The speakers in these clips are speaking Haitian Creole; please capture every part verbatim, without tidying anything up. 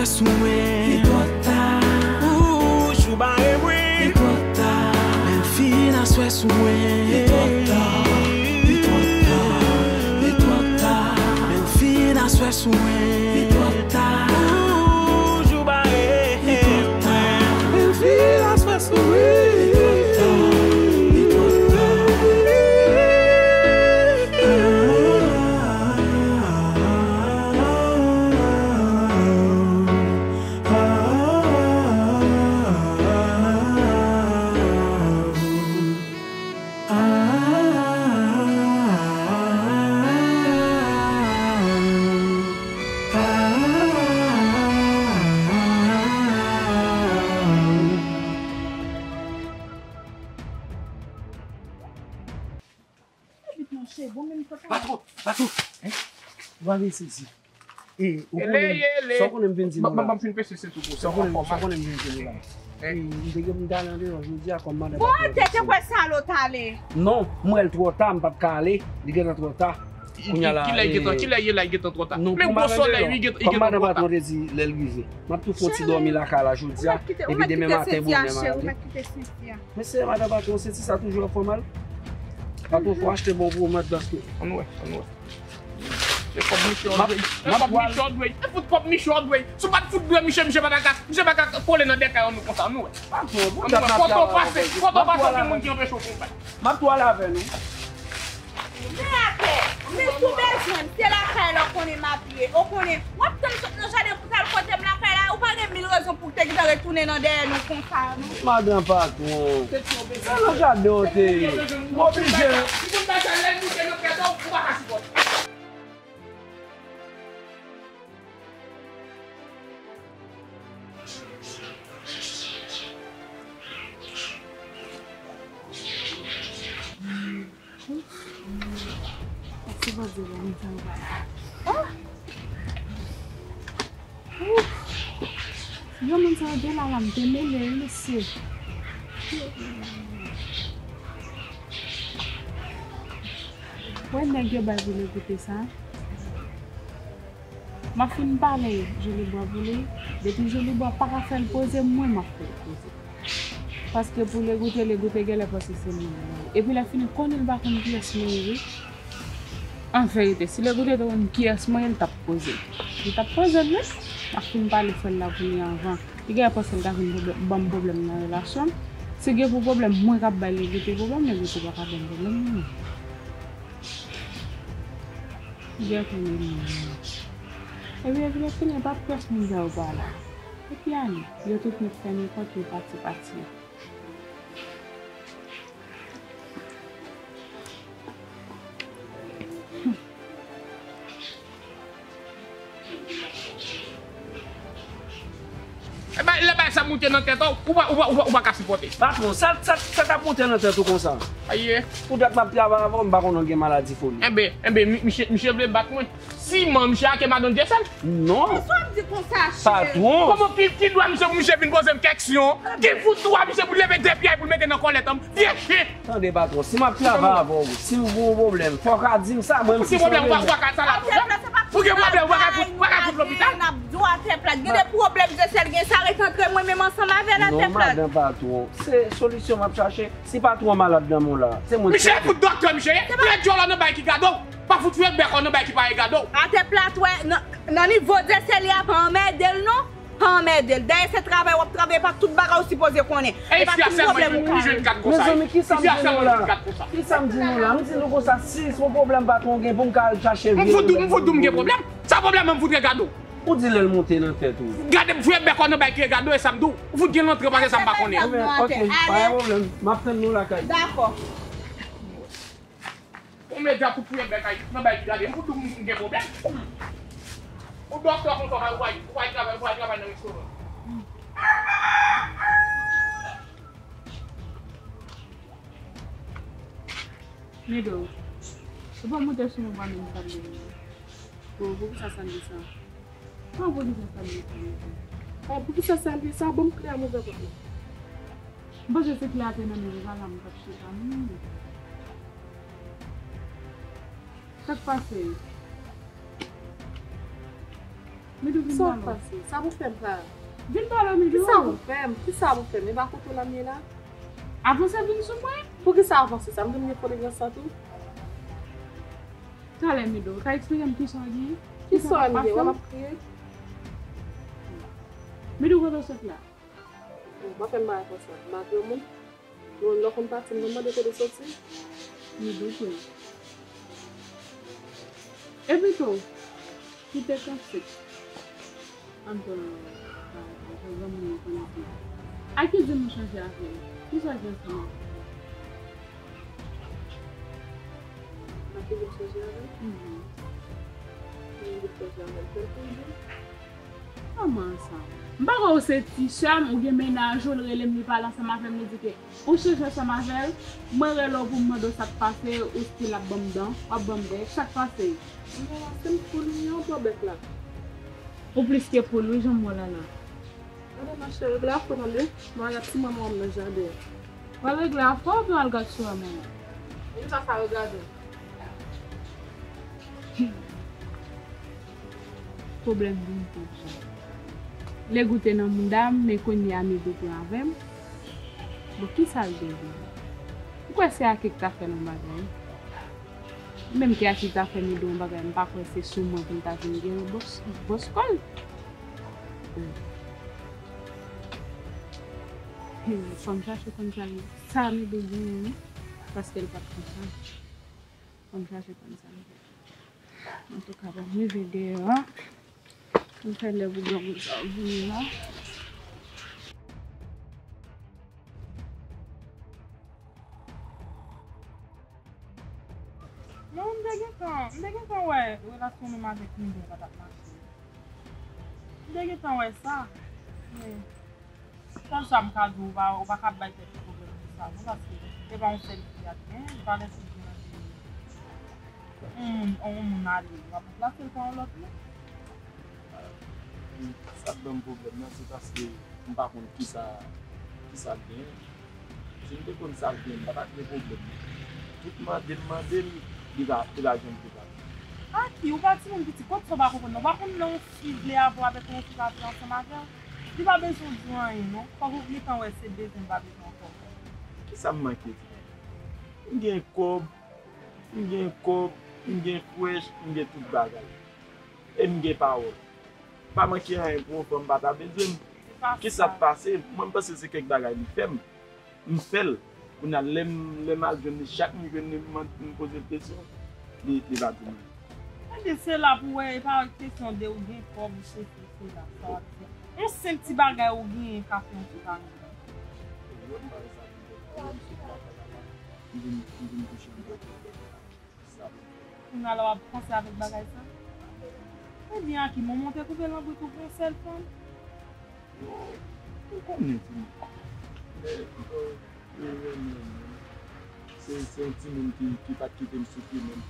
Sou mwen. Li twò ta. Ou jou bare mwen. Li twò ta. Bèl fi, n a swè sou mwen. Li twò ta. Li twò ta. Li twò ta. Bèl fi, n a swè sou mwen. Li twò ta. Ou jou bare mwen. Bèl fi, n a swè sou mwen. Li twò ta. Li twò ta. Patwon, patwon. Ou pa vin sezi. E, ou konnen, sa w konnen m vin di nou la. Sa w konnen, sa w konnen m vin di nou la. E, m te gen m t ale andeyò jodi a kòm madan patwon. Bon, te te kwè sa lo t ale. Non, m wè l twò ta, m p ap ka ale. Li gentan twò ta. Kounye a la, kilè l gentan, kilè l ye la, li gentan twò ta. Men gwo solèy, wi, gentan twò ta. Kòm madan patwon te di lè l rive. M ap tou fè yon ti dòmi lakay la jodi a. Epi demen maten bonè m ale. Mesye, madan patwon, se ti sa toujou ap fè w mal? Patwon, fò achte bon pou ou, mèt, paske. Ann wè, ann wè. Se kòb Michel w dwe. Se kòb Michel w dwe. E fout kòb Michel w dwe. Si w pa t fout dwe Michel, Michel pa ta ka, Michel pa ka kole nan de kay an nou konsa, ann wè. Patwon, pou dat n ap travay avè w. Kote w pase, kote w pase, gen moun ki anpeche w konsa. M ap tou ale avè nou. Men atè, men si w bezwen m, se lakay la w konnen m ap ye. Ou konnen, w ap tann sot nan jaden pou t al kote m lakay la, ou pa gen mil rezon pou w te gentan retounen nan dèyè nou konsa, non. Madan patwon, se nan jaden w te ye. M oblije. Mèsi Bondye, bon moun sa yo pa la. Ouf! Granmoun sa yo te la la, m te mele, wi, mesye. Wè nèg yo bay pou Legoute sa. M ap fin pale Jolibwa pou li. Depi Jolibwa pa ka fè l poze, mwen m ap fè l poze. Paske pou Legoute, Legoute genlè panse se mwen menm. Epi lè fini, konnen l pa konn kiyès mwen ye, wi. An verite, si Legoute te konn kiyès mwen ye, l t ap poze l. Li t ap poze l, wi. M ap fin pale frè l la pou li anvan. Li genlè panse l ka vin pwoblè-, ban m pwoblèm nan relasyon m. Si gen pou pwoblèm, mwen k ap bay Legoute pwoblèm, Legoute pa ka ban m pwoblèm, non. Gèt ou menm. Epi, epi, epi, epi, pa pyès moun sa yo pa la. Epi ale, yo tout met fè nenpòt, yo pati, pati. E bay, lè bay sa moute nan tèt ou, ou pa, ou pa, ou pa, ou pa ka sipòte. Patwon, sa, sa, sa k ap moute nan tèt ou konsa? Aye. Pou dat m ap travay avè w, m pa konnen w gen maladi foli. Enben, enben, mi-, misye, misye vle bat mwen. Siman, misye ake madan Dyesèl? Non. Sa w ap di konsa, cheri? Patwon. Kòman ki, ki dwa misye pou misye vin poze m kèksyon? Ki fout dwa misye pou leve de pye pou l mete nan kòlèt an? Vye chen! Tande patwon, si m ap travay avè w, si w gen yon pwoblèm, fò w ka di m sa, mwen menm si se yon pwoblèm. Ou gen pwoblèm, ou pa ka fout, ou pa ka fout lopital. N ap di w atè plat. Gen de pwoblèm Dyesèl gen, sa ret antre mwen menm ansanm avè l atè plat. Non, madan patwon, se solisyon m ap chache. Si patwon malad nan men w la, se mwen ki... Misye fout doktè misye ye. Fè djòl nan bay ki gade w. Pa fout fè bèk nan bay ki pa gade w. Atè plat, wè, nan, nan nivo Dyesèl ye a, pa anmède l non. Pa anmède l. Dayè se travay w ap travay, pa tout bagay ou sipoze konnen. E pa tout pwoblèm ou ka... Mezanmi, kisa m di nou la? Kisa m di nou la? M di nou konsa, si se yon pwoblèm patwon gen pou m ka al chache vye... M fout di w, m fout di w m gen pwoblèm. Sa pwoblèm mwen, m fout regade w. Ou di lè l monte nan tèt ou. Gade m fouye bèk nan bay ki regade w, e sa m di w. Ou fout gen lantre pase sa m pa konnen. Enben, ok, pa gen pwoblèm. M ap tann nou lakay. Dakò. Yon medya pou fouye bèk nan bay ki gade, m fout di w m gen pwoblèm. Ou doktè konsa, ou pa, ou pa, ou pa travay, ou pa travay nan restoran. Nido, ou pa monte sou mwen pa menm sa m di. Bon, poukisa sa m di sa? An, poukisa sa m di sa? An, poukisa sa m di sa? Ban m kle a mwen ankò. M panse se kle a te nan men m, pa la m t ap chita, non. Sa k pase? Midou, vin pale. Sa w pase? Sa pou fè m pa. Vin pale, Midou. Kisa pou fè m? Kisa pou fè m? E pa kote w la m ye la? Avanse vin sou mwen. Poukisa avanse sa? M te mete fò nan gras sa tou. Talè, Midou, ou ka eksplike m kisa w gen? Kisa w gen? Wè m ap kriye. Midou, kote w sot la? Ou pa fè m bagay konsa. M pa granmoun. Bon, lè w konn pati, m konn mande kote w soti. Li doutè. Epi tou, kite kantik. Ann pran, a, a, a, granmoun yo konn ap di. A ki di m chanje avè l? Kisa w gen ansanm avè l? A ki di m chanje avè l? Mhm. Ki di m chanje avè l? Kèlkonk jou. Kòman sa? M pa kwè ou se ti sè m, ou gen mennaj ou, l rele m, li pale ansanm avè m, li di ke ou chanje ansanm avè l. Mwen rele w pou m mande w sa k pase, ou still ap ban m dan, w ap ban m bèk, sa k pase? Non, se m pou li an bò bèk la. Ou plis ke pou l wi, jan m wè w la la. Gade machè, regle afè w tande, mwen al ak ti manman w nan jaden an. Pral regle afè w oubyen al gad sou manman w? Kisa sa regade w? Pwoblèm vin konsa. Lè goute nan mouda m, men kounye a Midou pran avè m. Bon, kisa l gen vre? Ou kwè se Aki k ta fè l yon bagay? Menm ke Aki ta fè Midou yon bagay, m pa kwè se sou mwen pou l ta vin gen bòs, bòs kò l. Fò m chache konn sa, sa Midou genyen, wi. Paske l pa t konsa. Fò m chache konn sa. Antouka, bon, m rive deyò a. M fè lè pou granmoun sa yo vini la. Non, m te gentan, m te gentan wè relasyon nou avèk Midou pa t ap mache. M te gentan wè sa. Men, sèl sa m ka di w, ou pa, ou pa ka bay tèt ou pwoblèm pou sa, non, paske se pa yon sèl fi a t gen, li pa lè fi gen nan peyi. On moun, on moun ale, w ap ranplase l pa yon lòt, non? Sa k ban m pwoblèm nan, se paske m pa konn kisa, kisa l genyen. Si m te konn sa l genyen, m pa t ap gen pwoblèm. Tout mande m mande l, li pa, li pa janm te pale. Aki, ou pa timoun piti, kot sa w pa konprann nan? Ou pa konn lè yon fi vle avè w avèk yon fi pa vle ansanm avè w? Li pa bezwen w di w anyen, non. Fòk ou gentan wè se bezwen, pa bezwen ankò. Kisa m manke di? M gen kòb, m gen kòb, m gen frèch, m gen tout bagay. E m gen pawòl. Pa manke anyen pou yon fanm pa ta bezwen m. Kisa k pase? Mwen, m panse se kèk bagay li fè m. M fè l. Kounye a, lè m, lè m al jwenn li, chak m jwenn li, m, m poze l kesyon, li, li pa di m anyen. Ebyen, se la pou wè, e pa kesyon de ou gen kòb, ou sesi, ou sela, sa w ap di. Yon senp ti bagay ou genyen ka fè yon fi pa renmen w. Yo, m pa wè sa pou fè. M vin, m vin kouche anba tèt. Kounye a la w ap panse avèk bagay sa? Ebyen, Aki, manman w te koupe lanbrit ou pou yon sèl fanm? Yo, ou konnen tou. Lè, lè, lè, lè, lè, se, se yon timoun ki, ki pa t kite m soufri menm.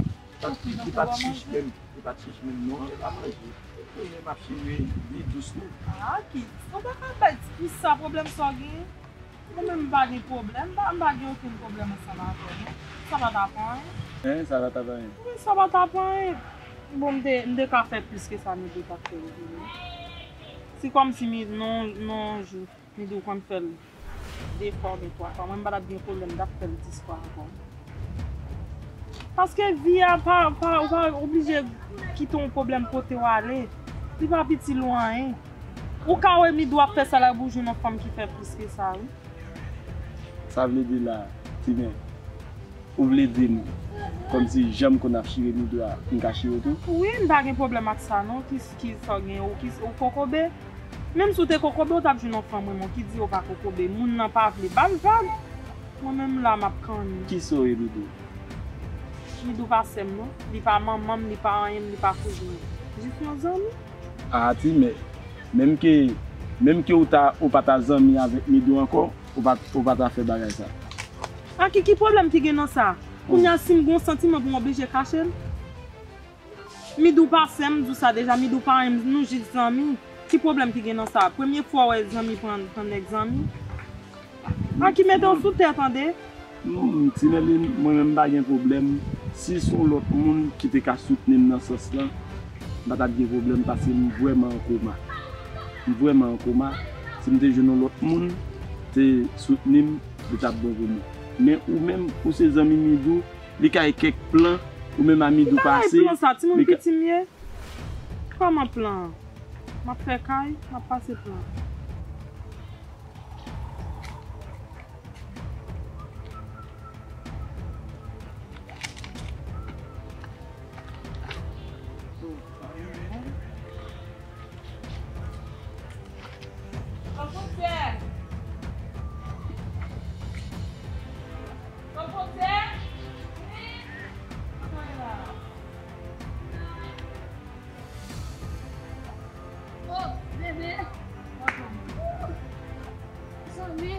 Ki pa t, ki pa t chich menm, ki pa t chich menm, non, e pa manje. Kounye a m ap chire, li dous wi. A, Aki, ou pa ka bay ti fi sa pwoblèm sa w genyen? Mwen menm m pa gen pwoblèm, m pa, m pa gen okenn pwoblèm ansanm avè w, non. Sa pa t ap anyen. Hein, sa pa t ap anyen? Wi, sa pa t ap anyen. Bon, m te, m te ka fè plis ke sa, Midou t ap fè m vini. Se kòmsi mi, non, non, jou, Midou konn fè l de fwa oubyen twa fwa. Mwen, m pa t ap gen pwoblèm, m t ap fè l dis fwa ankò. Paske vi a pa, pa, ou pa oblije kite yon pwoblèm pote w ale. Li pa piti lwen anyen. Ou ka wè Midou ap fè sa la pou jwenn yon fanm ki fè plis ke sa, wi. Sa vle di la, Timen, ou vle di m, kòmsi jan m konn ap chire Midou a, m ka chire w tou? Wi, m pa gen pwoblèm ak sa non. Ki, ki sa w gen, ou ki, ou kokobe? Menm si w te kokobe, ou t ap jwenn yon fanm renmen w ki di yo pa kokobe. Moun nan pa vle ba l vag. Mwen menm la, m ap kanni. Kisa w ye, Midou? Midou pa sè m non. Li pa manman m, li pa anyen m, li pa kouzin m. Jis yon zanmi. A, Timen, menm ke, menm ke ou ta, ou pa ta zanmi avèk Midou ankò, ou pa, ou pa ta fè bagay sa. A, ki, ki pwoblèm ki gen nan sa? Kounye a, si m gen yon santiman pou m oblije kache l? Midou pa sè m, m di w sa deja, Midou pa renmen m, nou jis zanmi. Ki pwoblèm ki gen nan sa? Premye fwa w wè zanmi pran, pran nèg zanmi? Aki, mete w sou tè, tande. Non, Ti Mèlin, mwen menm m pa gen pwoblèm. Si se yon lòt moun ki te ka soutni m nan sans lan, M pa t ap gen pwoblèm paske m vrèman an koma. M vrèman an koma. Si m te jwenn yon lòt moun, te soutni m, li t ap bon pou mwen. Men ou menm, ou se zanmi Midou, li ka gen kèk plan, ou menm a Midou pase. Ki bagay plan sa, timoun piti m ye? Kòman plan an? M ap fè kay, m ap pase plan. Oh, bebe. Zanmi.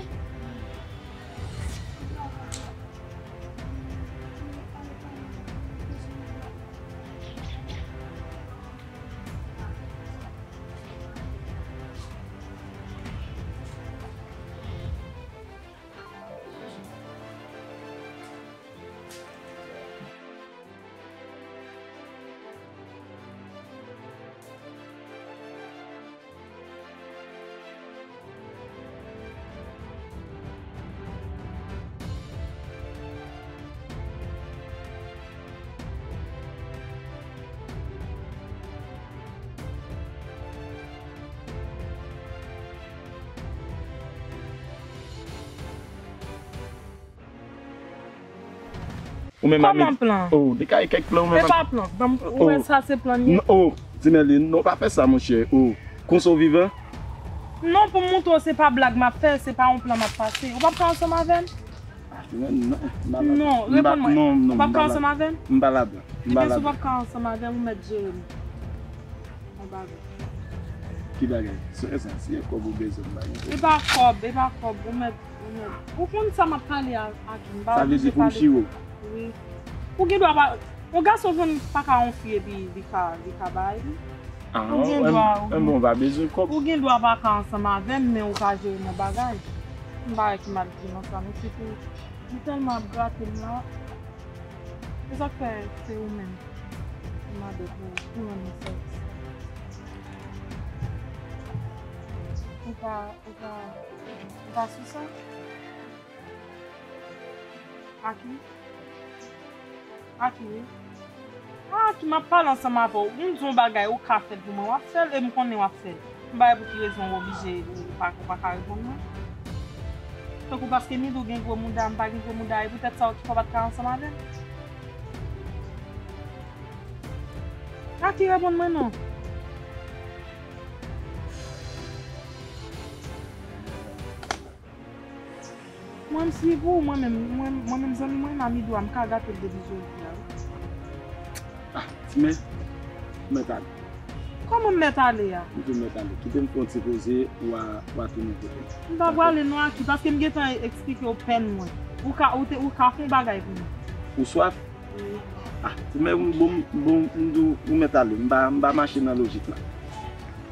Ou menm a Kòman plan? Oh, li ka gen kèk plan ou menm. E pa plan. Ban m, ou wè sa se plan li ye? Oh, Timèli, non, pa fè sa, monchè. Oh, konsa w vivan? Non, pou m montre w, se pa blag m ap fè, se pa yon plan m ap pase. Ou p ap ka ansanm avè m? Ah, Timèli, non, m pa la. Non, reponn mwen. Non, non, ou p ap ka ansanm avè m? M pa ladan. Ebyen, si w p ap ka ansanm avè m, ou mèt jere m. Yon bagay. Ki bagay? Se sa, si e kòb ou bezwen, m pa gen pwoblèm. E pa kòb, e pa kòb, ou mèt, ou mèt. Ou konn sa m ap pale a, a Kim, m pa oblije pale. Sa vle di pou m chire w? Wi. Ou gen dwa pa, yon gason jwenn pa ka yon fi epi li ka, li ka bay li. Ah, ou gen dwa, ou gen, ou pa bezwen kòb. Ou gen dwa pa ka ansanm avè m, men ou ka jere m yon bagay. M pa wè ki mal ki nan sa, non, sitou, li tèlman ap grate m la. Se sa k fè se ou menm m mande pou, pou rann mwen sèvis la. Ou pa, ou pa, ou pa sou sa? Aki? Aki, wi. Aki, m ap pale ansanm avè w. M di w yon bagay, ou ka fè l pou mwen, w ap fè l, e m konnen w ap fè l. M pa wè pou ki rezon w oblije, ou pa, ou pa ka reponn mwen. Tankou paske Midou gen gwo mouda, m pa gen gwo mouda, e poutèt sa w ki fè w pa t ka ansanm avè m. Aki, reponn mwen non. Mwen, m si pou mwen menm, mwen, mwen menm zanmi mwen, Mamidou a, m ka gate l depi jodi a, wi. Ah, Timè, ou mèt ale. Kòman m mèt ale a? Ou tou mèt ale. Kite m fè yon ti poze, w a, w a tounen kote m. M pa prale non, Aki, paske m gentan eksplike w pèn mwen. Ou ka, ou te, ou ka fè yon bagay pou mwen. Ou swaf? Ah, men bon, bon, m di w, ou mèt ale. M pa, m pa mache nan lojik la.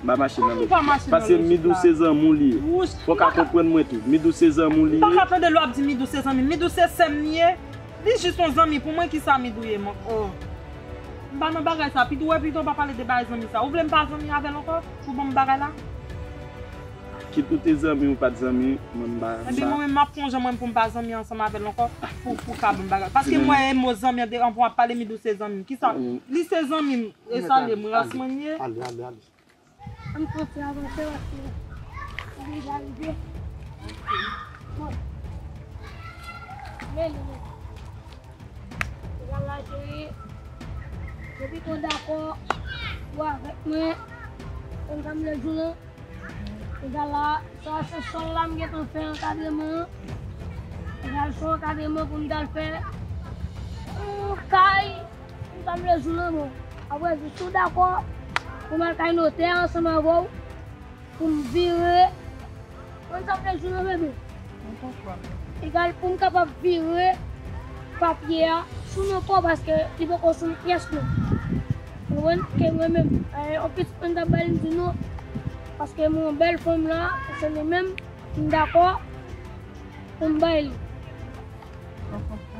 M pa mache nan lojik la. Paske Midou se zanmi w li ye. Fò w ka konprann mwen tou. Midou se zanmi w li ye. M pa ka tande lè w ap di Midou se zanmi m. Midou se sè m li ye. Li jis yon zanmi pou mwen, kisa Midou ye, mwen? Oh. M pa nan bagay sa. Pito, wè, pito w pa pale de bagay zanmi sa. Ou vle m pa zanmi avè l ankò? Pou ban m bagay la? Kit ou te zanmi ou pa t zanmi, mwen m pa, m pa. Epi mwen menm, m ap fè yon jan mwen pou m pa zanmi ansanm avè l ankò, pou, pou ka ban m bagay. Paske m wè mo zanmi an de, anvan w ap pale, Midou se zanmi m. Kisa? Li se zanmi m, e sa l ye, m ras mwen li ye. Ale, ale, ale. Ann kontinye avanse paske li deja rive. Bon. Men li menm. Egal la, cheri. Depi ke w dakò, ou avèk mwen, konn sa m vle di w lan. Egal la, sa se sòl la m gentan fè ankadreman an. Egal, se yon ankadreman pou m t al fè yon kay, pou m ta vle jou nan men w. Apre, si w dakò, pou m al kay notè ansanm avè w, pou m vire, konn sa m vle jou nan men w. Egal, pou m kapab vire papye a sou non pa w, paske li poko sou pyès non. Ou konprann? Ke mwen menm, eh, yon pitit mwen t ap bay li, m di non. Paske mwen yon bèl fanm la, se li menm, m dakò pou m bay li.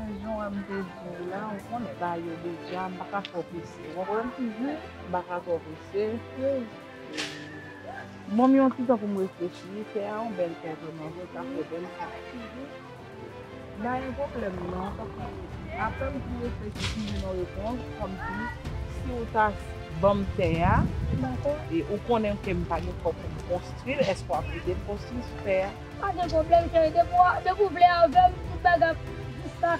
Jan w wè m te di w la, ou konnen bagay yo deja, m pa ka twò prese, ou konprann? M pa ka twò prese. Ban m yon ti tan pou m reflechi. Tè a yon bèl tè vrèman vre, l ka fè bèl sa. M pa gen pwoblèm non, tankou apre m fin reflechi, fin jwenn yon repons, kòmsi si w ta ban m tè a, e ou konnen ke m pa gen kòb pou m konstwi l, èske w ap ede m konstwi sou tè a? Pa gen pwoblèm, cheri. Depi w, depi w vle avè m, tout bagay ap jis la.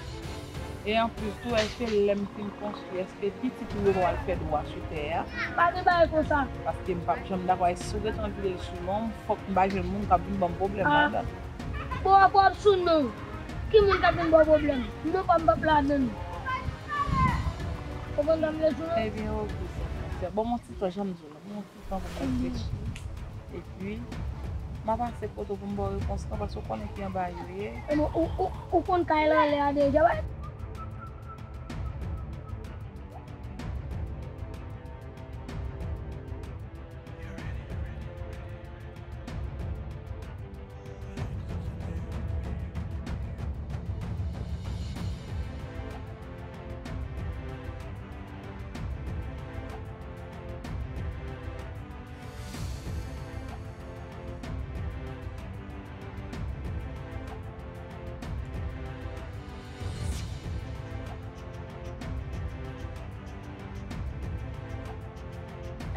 E anplis tou, èske lè m fin konstwi, èske pitit ou yo pral fè dwa sou tè a? Pa gen bagay konsa. Paske m p ap janm dakò. Èske si w gentan vide l sou non m, fòk m pa jwenn moun k ap vin ban m pwoblèm ladan. Bon, w ap sou non. Ki moun k ap vin ba w pwoblèm? Non pa m p ap ladan l. Konprann sa m vle di w? Ebyen, oke, sè Fransè. Bon, m yon ti tan, jan m di w la, m yon ti tan pou m reflechi. Epi, m a pase kote w pou m ba w repons lan, paske w konnen ki anba yo ye. Ebyen, ou, ou, ou konn kay la anlè a deja, wi.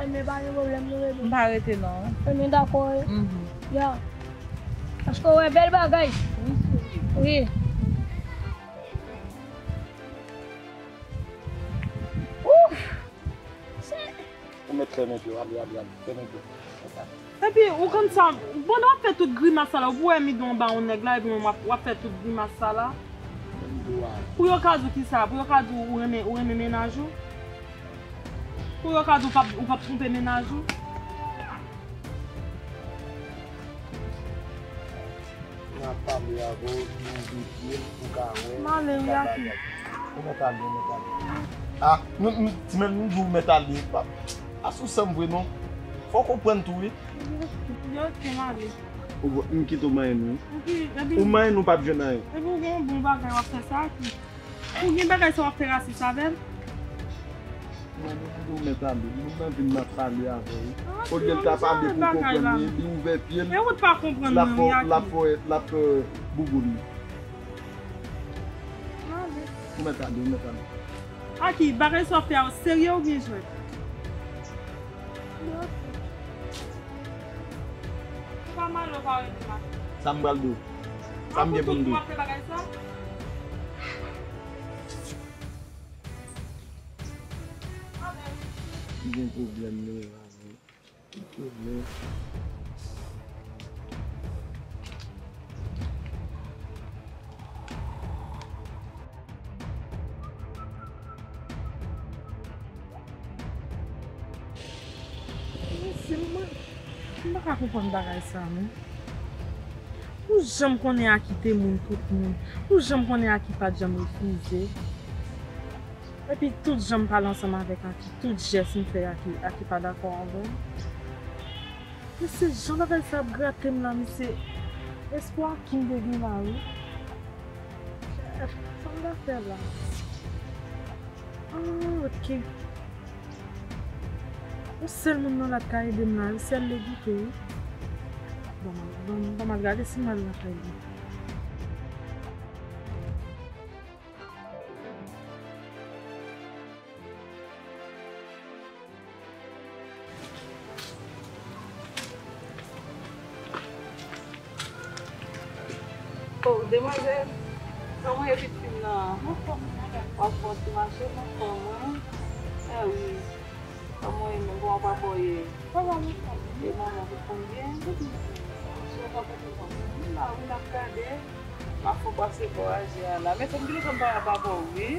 Ebyen, pa gen pwoblèm, nou rete. M pa rete non. Ebyen, dakò, wi. Mhm. Ya. Paske w wè bèl bagay. Wi, cheri. Wi. Ouf! Ou mèt fèmen pye w, ale, ale, ale, fèmen pye w. Epi, ou konn sa, pandan w ap fè tout grimas sa la, ou pou wè midon anba yon nèg la, epi w ap, w ap fè tout grimas sa la. Pou yo ka di w kisa? Pou yo ka di w ou renmen, ou renmen mennaj ou? Pou yo ka di w p ap, ou p ap twonpe mennaj ou? M ap pale avè w, pou w vin pye m, pou w ka wè. M ale, wi, Aki. Ou mèt ale, ou mèt ale. Ah, nou, nou, ti men nou di w mèt ale. Pa, pa sou san m vre, non. Fò w konprann tou, wi. Yo, yo, te m ale. Ou, m kite w manyen nou. Epi, epi, ou manyen nou p ap jwenn anyen. Epi, ou gen yon bon bagay w ap fè sa, Aki. Ou gen bagay sa w ap fè rasis avè m? Mwen, nou di w mèt ale. Moun nan vin m ap pale avè l. Olye l ta pale pou w konprann li, li ouvè pye l. E ou t pa konprann mwen, wi, Aki. L ap fè, l ap fè bouboun li. Ou mèt ale, ou mèt ale. Aki, bagay sa w ap fè a, w serye oubyen jwèt? Ou pa mal, ou pa rete mal. Sa m pral di w? Sa m gen pou m di w? M gen pwoblèm, men, raze. Ki pwoblèm? Mesye, mwen, m pa ka konprann bagay sa, non. Ou janm konnen Aki te moun tout moun. Ou janm konnen Aki pa t janm refize. Epi tout jan m pale ansanm avèk Aki, tout jès m fè Aki, Aki pa dakò avè m. Mesye, jan bagay sa ap grate m la, mesye, espwa Aki m te gen la, wi. Sa m ta fè la? Ah, ok. Yon sèl moun nan la k ka ede m la, wi, sèl Legite, wi. Bon, bon, bon, m al gade si m al lakay li. Oh, demwazèl, kòman ye pitit fi m nan? W ap fè yon ti mache, m anfòm, wi. Eh wi, kòman w ye menm? Kòman papa w ye? E manman, tout moun byen? Si w pa pote kòb, m la wi, m ap gade. M ap fè w pase fò aje a la. Men fò m gen lontan m pa wè papa w, wi.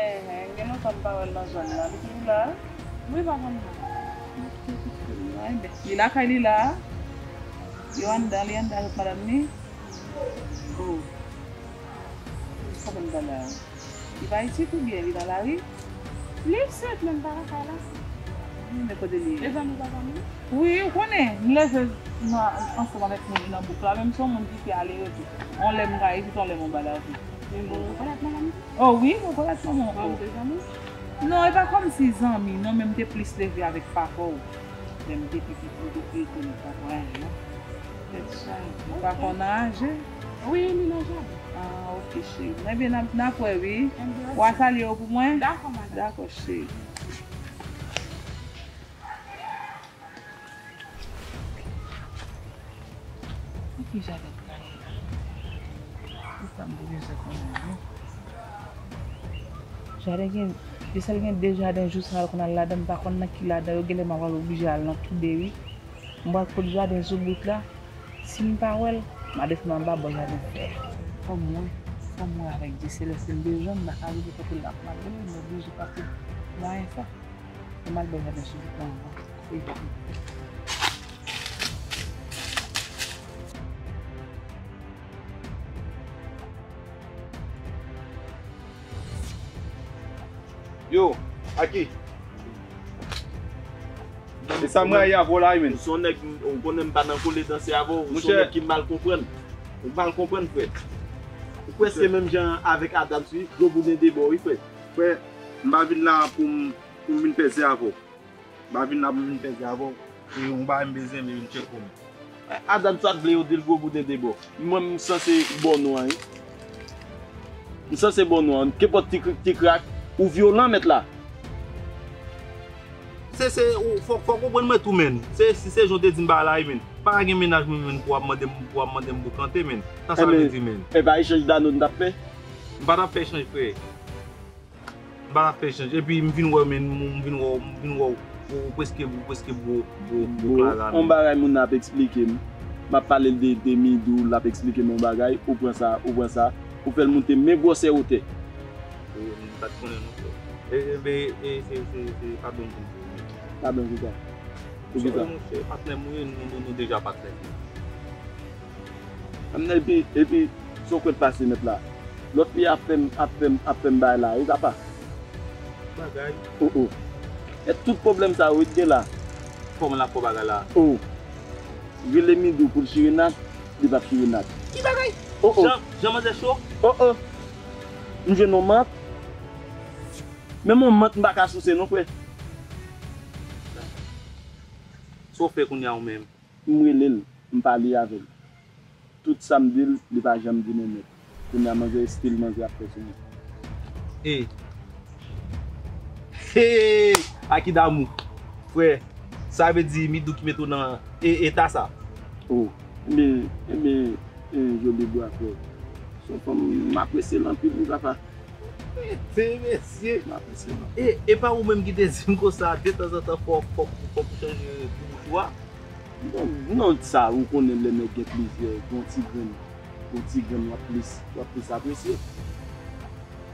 Enhen, gen lontan m pa wè l nan zòn nan. Li toujou la? Wi, papa m la. Enben, li lakay li la? Yo anndan, li anndan avèk madanm li? Oh. Sa fè m pa la? Li pa isit oubyen li nan lari? Li isit, men m pa lakay la. Men kote li ye? E zanmi papa m wi. Wi, ou konnen, m leve nan, ansanm avèk moun nan bouk la, men m se yon moun ki fè ale retou. On lè m ka isit, on lè m anba lari. Ou rekonèt manman m? Oh wi, m rekonèt manman w. Manman m te zanmi? Non, e pa kòmsi zanmi, non, men m te plis leve avèk papa w. Lè m te pitit, m te plis konnen papa w, non. Tèt chaje. Ou pa konn anje? Wi, li nan jaden. Ah, ok, cheri. Ebyen, n ap, n ap wè, wi. Ebyen, w a salye yo pou mwen? Dakò, madanm. Dakò, cheri. Nan ki jaden m prale la? Poukwa m te bezwen konnen, non? Jaden gen, Jesèl gen de jaden, jou sa a l konn al ladan, m pa konn nan ki ladan yo, genlè m a pral oblije al nan toude, wi. M pral kot jaden sou bout la, si m pa wè l, m a desann anba bò jaden fè a. Fò m wè, fò m wè avèk Jesèl, èske m bezwen, m pa ka rete kote l ap malere, m oblije pase mwayen sa. Fò m al bò jaden sou bout la anvan. Yo, Aki. E sa m rayi avè w la wi, menn. Ou se yon nèg, ou konnen m pa nan kole danse avè w. Ou se yon nèg ki mal konprann. Ou mal konprann, frè. Ou prèske menm jan avèk Adams, wi. Gwo bouden de bò, wi, frè. Frè, m pa vin la pou m, pou m vin pèse avè w. M pa vin la pou m vin pèse avè w. E yon bagay m bezwen, men vin tcheke w. Adams sa t vle yo di l gwo bouden de bò. Mwen, m sanse ba w non an, wi. M sanse ba w non an. Kenpòt ti krik, ti krak, ou vyolan, mèt la. Se, se, ou, fò, fò w konprann mwen tou, menn. Se, se, se jan w te di m bagay la, wi, menn. Pa gen mennaj mwen, menn, pou w ap mande m, pou w ap mande m boukante, menn. Sa sa vle di, menn? E pa echanj dano n t ap fè? M pa t ap fè echanj, frè. M pa t ap fè echanj. Epi m vin wè, menn, m vin wè, m vin wè, ou, ou prèske, ou prèske bwo, bwo, bwo Clara, menn. Yon bagay moun nan ap eksplike m. M ap pale l de, de Midou, l ap eksplike m yon bagay, ou pran sa, ou pran sa, ou fè l moute men gwosè wotè. E, m pa t konnen non, frè. E, e, e, e, se, se, se, pa byen di m pou ou, menn. Pa byen di sa. Pou ki sa? Monchè, patnè m ou ye, nou, nou, nou deja patnè. Epi, epi, se w kwè t pase nèt la. Lòt fi ap fè m, ap fè m, ap fè m bagay la, ou ka pa. Bagay. Oh, oh. E tout pwoblèm sa yo, wi, t gen la. Kòman l ap fè bagay la? Oh. Rele Midou pou l chire nat, li p ap chire nat. Ki bagay? Oh, oh. Jan, jan manzè cho? Oh, oh. M jwenn yon mant. Menm yon mant m pa ka souse non, frè. Sa w fè kounye a ou menm? M rele l, m pale avè l. Tout sa m di l, li pa janm di non nèt. Kounye a manzè estil manzè ap fè sou mwen. E. Hey! Aki damou. Frè, sa vle di Midou ki mete w nan e, eta sa? Oh, enben, enben, e, Joli Bwa, frè. Se yon fanm m apresye l anpil, wi, papa. Te mesye. M apresye l anpil. E, e pa ou menm ki te di m konsa, detanzantan, fòk, fòk, fòk ou chanje boubouchou a? Non, non, sa, ou konnen lè nèg gen plizyè, gon ti grenn, gon ti grenn w ap plis, w ap plis apresye.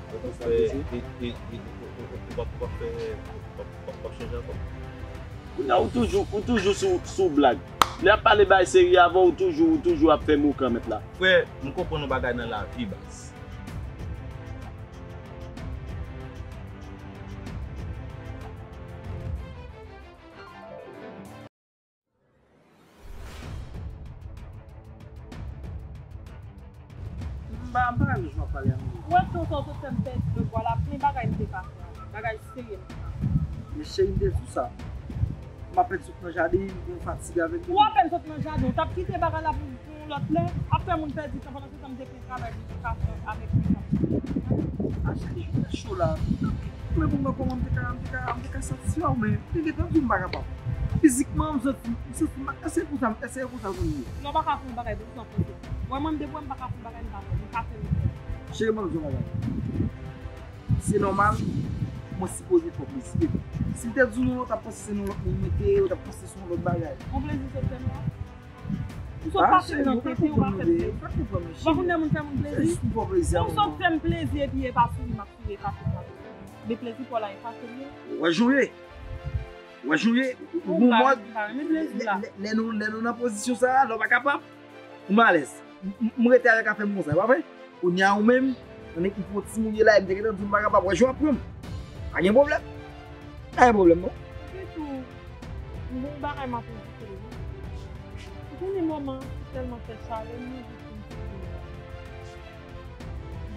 W ap plis apresye. E, e, e, e, ou, ou, ou p ap, ou p ap fè, w ap, w ap chanje ankò. Kounye a, ou toujou, ou toujou sou, sou blag. Lè y ap pale bagay serye avè w, ou toujou, ou toujou ap fè mokan mèt la. Frè, m konprann yon bagay nan lavi, baz. M pa, m pa renmen jan w ap pale a Midou. Ou wè, tonton, ou sot fè m pèdi le pwa la, men bagay m te ka fè a, bagay serye m te ka fè. Men cheri, m te di w sa. M apèn sot nan jaden, m gen fatig avèk li. Ou apèn sot nan jaden, ou t ap kite bagay la pou, pou yon lòt lè, ap fè moun pèdi tan, pandan se tan m te gen travay pou m te ka fè avèk li. A chak jou fè cho la. Men pou mwen, kòman m te ka, m te ka, m te ka satisfè w, men m te gentan di w m pa kapab. Fizikman, m santi, m santi m, èske se konsa, èske se konsa l konn ye? Non, w pa ka fè yon bagay pou sa w panse. Wè mwen, m depi wè m pa ka fè yon bagay, m pa fè l, m ka fè l. Cheri, ban m di w yon bagay. Se nòmal, mwen sipoze fè w plezi. Si m te di w non, w t ap panse se yon lòt moun mete, w t ap panse se yon lòt bagay. Yon plezi sot fè m la? Ou sot pase m nan tete, ou pa fè m plezi. Ou pa konn lè moun fè moun plezi? Ou sot fè m plezi epi e pa souri m ap souri, e pa fè m ap fè. Men plezi pa w la, e pa serye. Wè jan w ye. Wè jan w ye. Ou gon mòd. Lè, lè, lè nou, lè nou nan pozisyon sa a, lè w pa kapab, ou malèz. M, m, m rete avèk afè m konsa, e pa vre? Kounye a ou menm, annik m pran ti mounye la, e m te gentan di w m pa kapab. Wè jan w ap pran m. Pa gen pwoblèm. Pa gen pwoblèm, non. Epi tou, m gon bagay m ap envite w, wi. Ou konnen moman an tèlman fè chalè, m anvi pou m fè yon bagay. M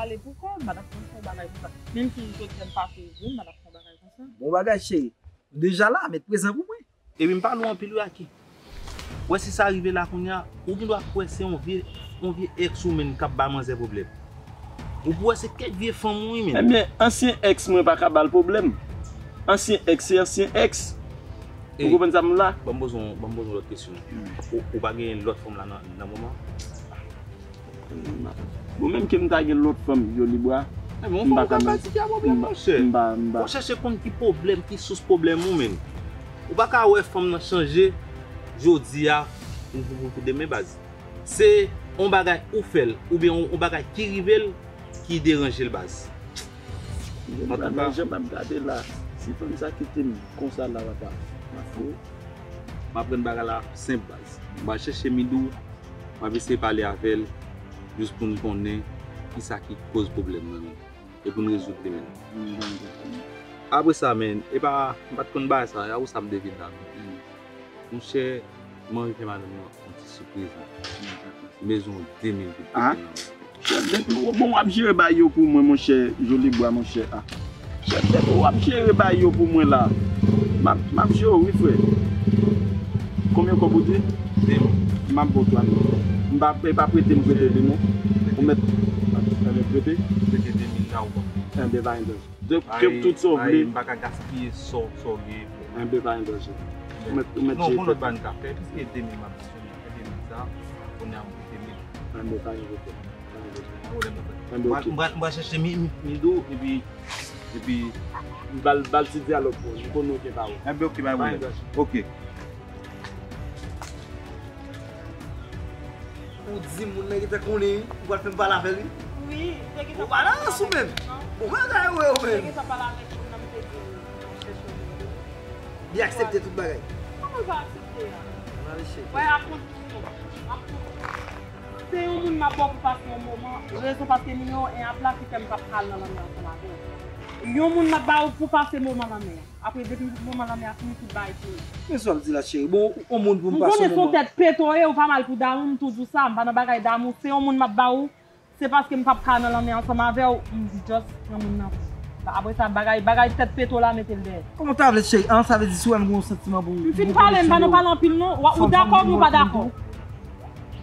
ale pou kò, m pa t ap fè yon bagay konsa. Menm si m sot fè m pase, m pa t ap fè yon bagay konsa. Bon bagay, cheri. M deja la, met prezan pou mwen. Epi m pale w anpil wi, Aki. Wè si sa rive la kounye a, ou gendwa kwè se yon vye, yon vye ex ou menm k ap ba manzè pwoblèm. Ou pou wè se kèk vye fanm ou wi menm. Ebyen, ansyen ex mwen pa ka ba l pwoblèm. Ansyen ex se ansyen ex. Ou konprann sa m la? Ban m poze w, ban m poze w lòt kesyon. Ou, ou pa gen lòt fanm la nan, nan moman? Bon, menm ke m ta gen lòt fanm, Jolibwa, m pa ka nan, m pa, m pa. Fò chèche konn ki pwoblèm, ki sous pwoblèm ou menm. Ou pa ka wè fanm nan chanje jodi a pou, pou, pou, pou demen baz. Se yon bagay ou fè l, oubyen yon, yon bagay ki rive l ki deranje l baz. Antouka, nan jan m ap gade la, si fanm sa kite m konsa la, papa, m ap fou. M aprann bagay la senp baz. M pral chèche Midou, m ap eseye pale avè l, jis pou n konnen kisa ki koz pwoblèm nan, men, e pou n rezoud li, men. Apre sa, men, e pa, m pa t konn bagay sa, e apre sa m te vin la, men. Monchè, m anvi fè madanm nan yon ti sipriz, men. M bezwen yon de mil goud pou fè nan men. Chèf, depi w, bon, w ap jere bagay yo pou mwen, monchè, Jolibwa, monchè, a. Chèf, depi w ap jere bagay yo pou mwen la, m ap, m ap jere w, wi, frè. Konbyen kòb ou di? De mil. M ap ba w twa mil. M pa, e pa prete m prete li, non. Ou mèt, e, prete? Prete de mil la ou ban. Enben, pa gen danje. De, ke tout sa w vle. M pa ka gaspiye sa w, sa w gen. Enben, pa gen danje. Ou mèt, ou mèt jere. Non, gon lòt bagay n ka fè, piske de mil m ap distribye, de mil sa, kounye a m prete mil. Enben, pa gen pwoblèm. M pral, m pral, m pral chèche mi, mi, Midou, epi, epi m pral, m pral ti dyalòg pou ou. M konnen w gen pawòl. Enben, ok, pa gen pwoblèm. Ok. Ou di moun nan gentan konnen, ou pral fè m pale avè l, wi. Wi, te gentan pale avè l. Ou pale ansanm menm. Bon bagay, wi, ou menm. Te gentan pale avèk moun nan, m te di l, m ap chèche w. Li aksepte tout bagay. Kòman l pa aksepte a? Ann ale chèche. Wè, a kondisyon. A kondisyon. Se yon moun m ap ba w pou pase yon moman. Rezon paske nimewo en ap la ki fè m p ap ka al nan lanmè ansanm avè w. Yon moun m ap ba w pou pase moman lanmè a. Apre, depi moman lanmè a fini, tout bagay fini. Men sa w ap di la, cheri. Bon, yon moun pou m pase yon moman. M konnen se yon tèt pete w ye, ou pa mal pou damou, m tou di w sa, m pa nan bagay damou. Se yon moun m ap ba w, se paske m p ap ka nan lanmè ansanm avè w, m just pran moun nan. Apre sa, bagay, bagay tèt pete w la, mete l dèyè. Kòman w ta vle, cheri? An, sa vle di si w wè m gen yon santiman pou ou. M fin pale, m pa nan pale anpil non. Ou dakò oubyen ou pa dakò?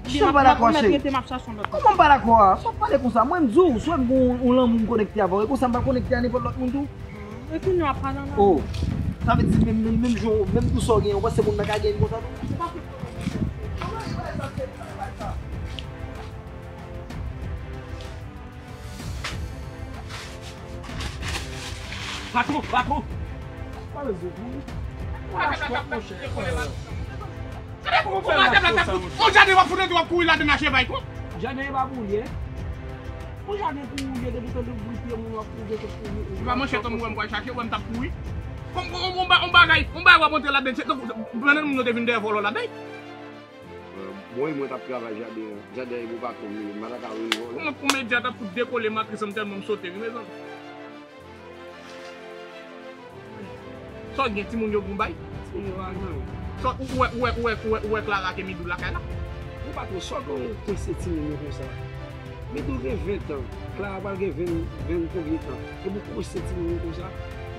Kijan m pa dakò, cheri? Kòman m pa dakò a? Sa w ap pale konsa? Mwen, m di w, si w wè m gen yon, yon lanmou m konekte avè w, e konsa m pral konekte a nenpòt lòt moun tou. E kounye a w ap pale ann. Oh, sa vle di menm, menm, menm jan, menm pou sa w genyen, ou panse moun nan ka genyen konsa tou? Patwon, patwon. Pale zo pou ou. Ou lach twòp, monchè. Gade kòman w fè lach konsa, monchè. On jaden w ap fout antre w ap kouri ladann a chevay, kon. Jaden e pa pou ou li ye. On jaden pou ou li ye, depi w tande bri pye moun w ap kouri, kouri, kouri. Ou pa manchèt an mwen m pral chache, ou wè m t ap kouri. Kon, on, on, on ba-, on bagay, on bagay w ap antre ladann, se tankou, pandan moun yo te vin dèyè vòlò ladann. Bon, e mwen t ap travay jaden an. Jaden an e pou patwon m li ye, m pa ta ka revòlè. Kòman pou medya t ap fout dekole matris an m tèlman m sote wi, mezanmi. Sa w gen, timoun yo gon bay? Timoun yo pa gen. Sa w, ou wè, ou wè, ou wè, ou wè, ou wè Clara ke Midou lakay la? Ou pa twò sòt, ou kwense timoun yo konsa. Midou gen ven tan, Clara pral gen ven, ven konbyen tan? Epi w kwense timoun yo konsa?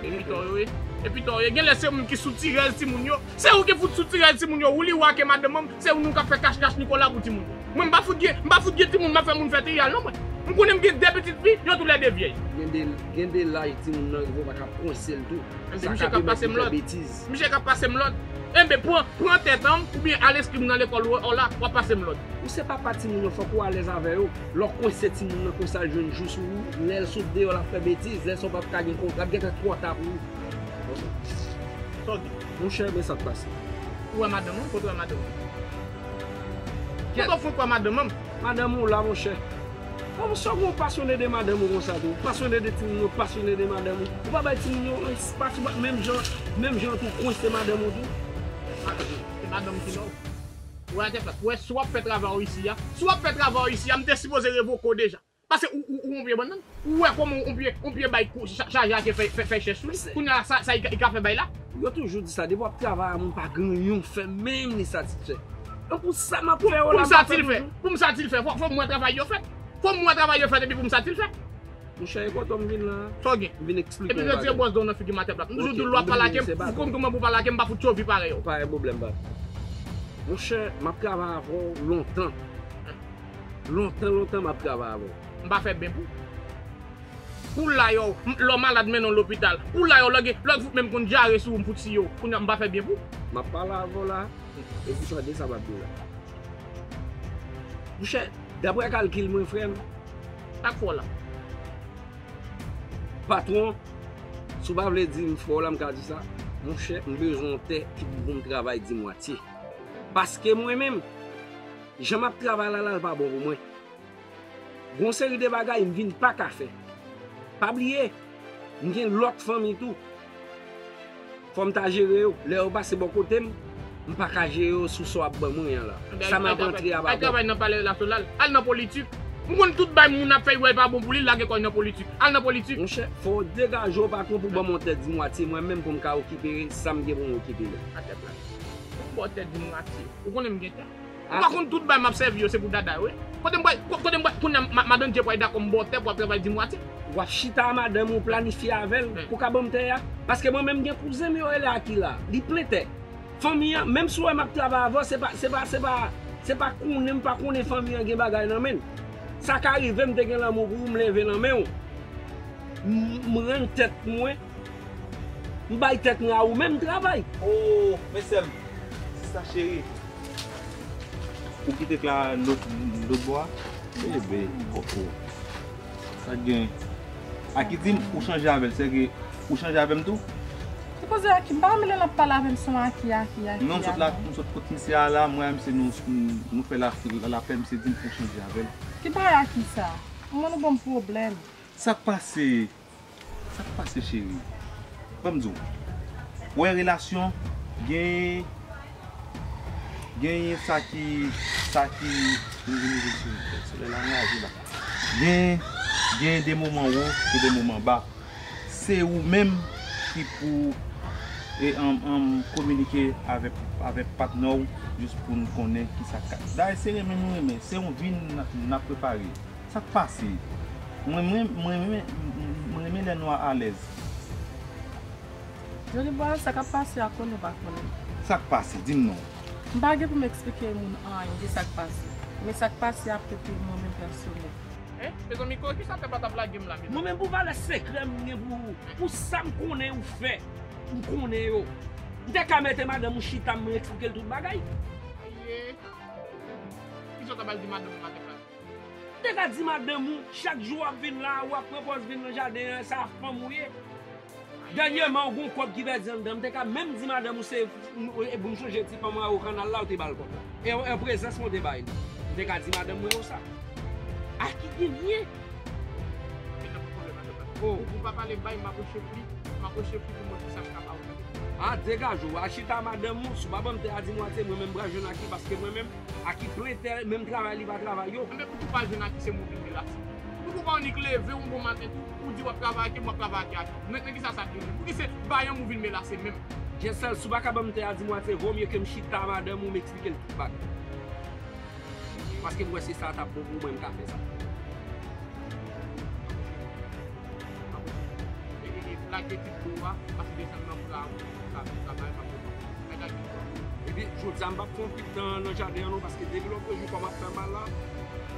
Epi tò yo ye. Epi tò yo ye. Genlè se ou menm ki sou tirèz timoun yo. Se ou ki fout sou tirèz timoun yo. Ou li wa ke madanm an, se ou menm k ap fè kach kach Nicolas pou timoun yo. Mwen, m pa fout gen, m pa fout gen timoun, m ap fè moun fè triyal non, mwen. M konnen m gen de pitit fi, yo toulède vyèj. Gen de, gen de laj timoun nan rive, ou pa ka kwense l tou. Sa ka pèmèt li fè betiz. Misye k ap pase m lòd. Enben, pran, pran tèt an, oubyen al enskri m nan lekòl ou, ou la, w ap pase m lòd. Ou se papa timoun yo, fòk ou alèz avè yo. Lè w kwense timoun nan konsa, l jwenn jou sou ou, lè l sot deyò, l ap fè betiz, lè sa w p ap ka gen kontra, gentan twò ta pou ou. Sa w di? Monchè, men sa k pase. Ou wè madanm ou? Kote w wè madanm ou? Kote w fouke wè madanm ou? Madanm ou la, monchè. Kòman sa w gen w pasyone de madanm ou konsa tou? Ou pasyone de timoun yo, pasyone de madanm ou. Ou pa bay timoun yo espas, ou pa, menm jan, menm jan tou kwense madanm ou tou. Madanm, se madanm ki la w. Ou wè atè plat. Ou wè si w ap fè travay ou isi a. Si w ap fè travay ou isi a, m te sipoze revoke w deja. Paske ou, ou, ou yon pye bannann. Ou wè kòman yon pye, yon pye bay kou, cha-, chaje ake fè, fè, fè chèch sou li. Kounye a la, sa, sa li ka, li ka fè bay la? Yo toujou di sa, depi w ap travay a moun pa gen anyen w fè, menm li satisfè. Donk pou sa m ap fè yo la, m ap fè toujou. Pou m satisfè, pou m satisfè, fò, fò m wè travay yo fèt. Fò m wè travay yo fèt epi pou m satisfè. Monchè, e kote w m vin la? Sa w gen? M vin eksplike yon bagay. Epi retire bwòs dan w nan figi m atè plat. M toujou di w lè w ap pale ake m, ou konn kòman pou pale ake m, m pa fout tchovi parèy ou. Pa gen pwoblèm, pap. Monchè, m ap travay avè w lontan. Lontan, lontan m ap travay avè w. M pa fè byen pou. Pou l la yo, m, lè w malad mennen w lopital. Pou l la yo, lè w gen, lè w fout menm konn dyare sou ou, m fout siye w. Kounye a m pa fè byen pou. M ap pale avè w la, epi tande sa m ap di w la. Monchè, daprè kalkil mwen, frè m. Sa k fè w la? Patwon, si w pa vle di m fè w la, m ka di sa. Monchè, m bezwen yon tè ki pou m travay dimwatye. Paske mwen menm, jan m ap travay la, la, l pa bon pou mwen. Gon seri de bagay m vin pa ka fè. Pa bliye, m gen lòt fanmi tou. Fò m ta jere yo. Lè yo pase bò kote m, m pa ka jere yo sou sa w ap ban mwen an la. Sa m ap antre a pa bon. Al travay nan Palè Nasyonal. Al nan politik. M konn tout bay moun ap fè, wè pa bon pou li, lage kò l nan politik. Al nan politik. Monchè, fò w degaje w, patwon, pou ban m yon tè dimwatye, mwen menm pou m ka okipe sa m gen pou m okipe la. Atè plat. Pou m ba w tè dimwatye. Ou konnen m gen tè. Ou pa konn tout bay m ap sèvi yo, se pou dada yo, wi. Kote m pral, ko-, kote m pral, kounye a, ma-, madan Dye pral dakò m ba w tè pou w ap travay dimwatye. W ap chita a madanm ou planifye avè l pou ka ban m tè a. Paske mwen menm gen kouzen m yo rele Aki la. Li plen tè. Fanmi an, menm si w wè m ap travay avè w, se pa, se pa, se pa, se pa konnen m pa konnen fanmi an gen bagay nan men l. Sa ka rive m te gen lanmou pou ou, m leve nan men w. M, m rann tèt mwen. M bay tèt mwen a ou menm travay. O, men sè m, sista cheri, ou kite k la lòt, lòt bò a? Bebe, koko. Sa k gen? Aki di m ou chanje avè l, sèke ou chanje avè m tou? Sipoze Aki, m pa renmen lè l ap pale avè m, se yon Aki, Aki, Aki. Non, m sot la, m sot kot misye a la, mwen a misye nou, nou fè la, lapè, misye di m ou chanje avè l. Ki bagay Aki sa? Mwen nou ban m pwoblèm. Sa k pase? Sa k pase, cheri? Ban m di w. Ou wè relasyon, gen, genyen sa ki, sa ki, vini, vini, vini, solèy la anraje la. Gen, gen de moman wo, gen de moman ba. Se ou menm ki pou, e, ann, ann kominike avèk, avèk patnè w, jis pou n konnen ki sa k ka. Dayè, se renmen nou renmen, se yon vi n, n ap prepare. Sa k pase? Mwen, mwen, mwen, mwen, mwen renmen lè nou alèz. Johnny Boy, sa k ap pase a konnen ou pa konnen? Sa k pase? Di m non. M pa gen pou m eksplike moun anyen de sa k pase. Men sa k pase a afekte mwen menm pèsonèl. Hein? Mezanmi, ko-, kisa tè pa t ap lage m la, mezanmi? Mwen menm pou valè sekrè m gen pou ou, pou sa m konnen ou fè, m konnen yo. M te ka mete madanm ou chita, m eksplike l tout bagay. Aye. Kisa w ta pral di madanm ou maten la? M te ka di madanm ou, chak jou w ap vin la, w ap pran pòz vin nan jaden an, sa fanm ou ye. Dènyèman, ou gon kòb ki pèdi anndan, m te ka menm di madanm ou se, e pou m sonje ti fanm ou a o kannal la, ou te ba l kòb la. E an prezans mwen te ba l. M te ka di madanm mwen yo sa. A ki genyen? Ou, ou pa pale bay, m aproche pli, m aproche pli pou mwen ki sa m ka ba ou. A, degaje w, al chita madanm ou, si w pa ban m tè a di mwatye, mwen menm m pral jwenn Aki, paske mwen menm, Aki plen tè, menm travay li pa travay yo. Enben, pou tou pa jwenn Aki, se mwen vin melase. Pou tou pa annik leve yon bon maten tou, ou di w ap travay Aki, m ap travay Aki. Nan, nan kisa sa vle di? Pouki se bayan m ou vin melase menm? Jensèl, si w pa ka ban m tè a di mwatye, vomye ke m chita madanm ou, m eksplike l tout bagay. Paske m wè se sa t ap bon pou mwen, m ka fè sa. E, e, e, lage ti dlo a, pase desann nan bra ou, sa, sa bay, pa pwoblèm. Mèt ak dlo a. Epi, jodi a, m p ap fè yon pit nan, nan jaden an non, paske depi lòt jou, kò m ap fè mal la,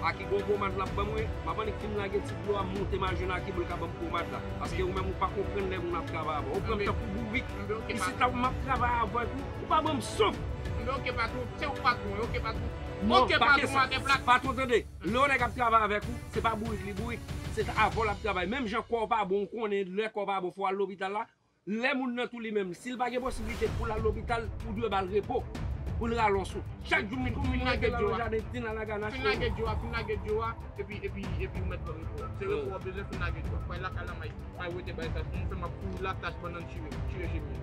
Aki gon pomad l ap ban mwen, m ap annik fin lage ti dlo a, m monte m al jwenn Aki pou l ka ban m pomad la. Paske ou menm ou pa konprann lè moun ap travay avè w. Ou pran m tankou bourik. Isit la m ap travay avèk ou, ou pa ban m souf. Anben oke patwon, se ou patwon, oke patwon. Non, oke pa patwon, kesyon, atè plat. Patwon tande, lè yon nèg ap travay avèk ou, se pa bourik li bourik, se avè w l ap travay. Menm jan kò w pa bon, ou konnen lè kò w pa bon, fò w al lopital la. Lè moun nan tou li menm, si l pa gen posiblite pou l al lopital, ou dwe ba l repo, pou l rale yon souf. Chak jou m tou, m rete la nan jaden, tin la lagana. Fin lage djo a, fin lage djo a, epi, epi, epi ou mèt pran repo a. Se repo w ap bezwen, fin lage djo a. Bay lakay la, may, may wete bay sa. Sinon, fè m ap kouri lakay pandan m chire, chire jemi.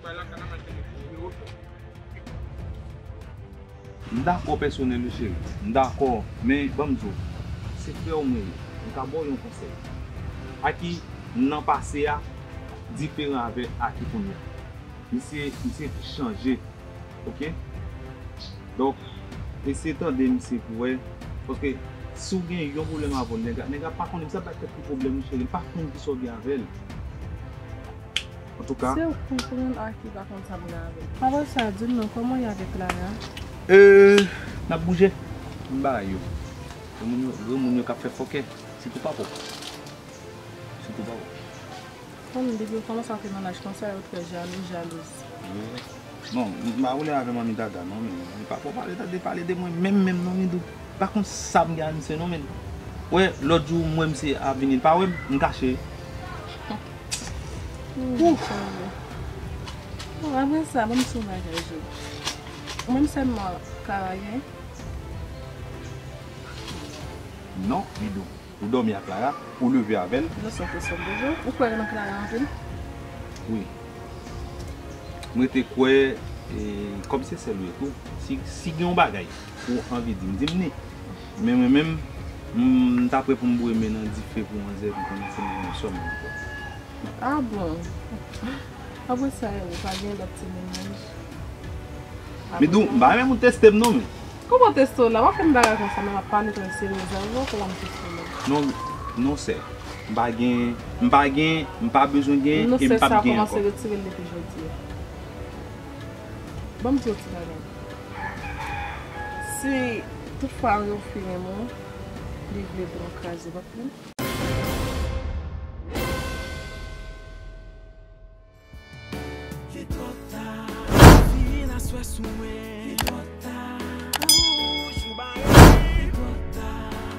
Bay lakay la, may fè m kouri repo. M dakò pèsonèl wi cheri, m dakò, men ban m di w, se frè w mwen ye, m ka ba w yon konsèy. Aki nan pase a diferan avè Aki kounye a. Misye, misye chanje, oke? Donk, eseye tande misye pou wè, paske si w gen yon pwoblèm avè l, nèg la, nèg la pa konnen, misye ap bay tèt li pwoblèm wi cheri, li pa konn kisa w gen avè l. Antouka. Se ou k konprann Aki pa konn sa m gen avè l. Apre sa, di m non, kòman w ye avèk Clara? Euh, n ap bouje. M bagay yo. Granmoun yo, granmoun yo k ap fè fòkè. Sitou papa w. Sitou papa w. Kòm depi yo kòmanse antre nan laj konsa, yo trè jalou, jalouz. Wi. Bon, m pa vle avè manmi Gaga non, men li pa fò pale, tande pale de mwen menm menm non, Midou. Pa konn sa m gen a misye non, men. Wè, lòt jou m wè misye ap vini, li pa wè m, m kache. Ouf. Bon, apre sa, ban m di w yon bagay, Jod. Ou menm sèlman Clara gen? Non, Midou. Ou dòmi ak Clara, ou leve avè l. Non, se yon kesyon de je. Ou kwè nan Clara anpil? Wi. Mwen te kwè, e, kòm se sèl ou ye tou, si, si gen yon bagay ou anvi di m, di m li. Men mwen menm, m, m ta prè pou m boure men nan dife pou manzè, pou konnen se mwen menm sèlman ankò. Ah bon? Apre sa, ou pa gen lòt ti mennaj? Midou, m pa renmen moun teste m non, men. Kòman teste w la? W ap fè m bagay konsa, men m ap pale trè seryezman avè w, kòman m teste w la? Non, non, sè. M pa gen, m pa gen, m pa bezwen gen, e m p ap gen ankò. Non, sè, sa kòmanse retire l depi jodi a. Ban m di w ti bagay. Si toutfwa yon fi renmen w, li vle pou nou kraze vant li. Li twò ta. Fin aswè sou mwen. Li twò ta. Ou jou bare. Li twò ta.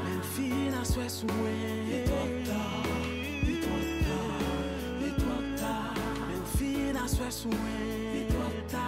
Men fin aswè sou mwen. Li twò ta. Li twò ta. Li twò ta. Men fin aswè sou mwen. Li twò ta.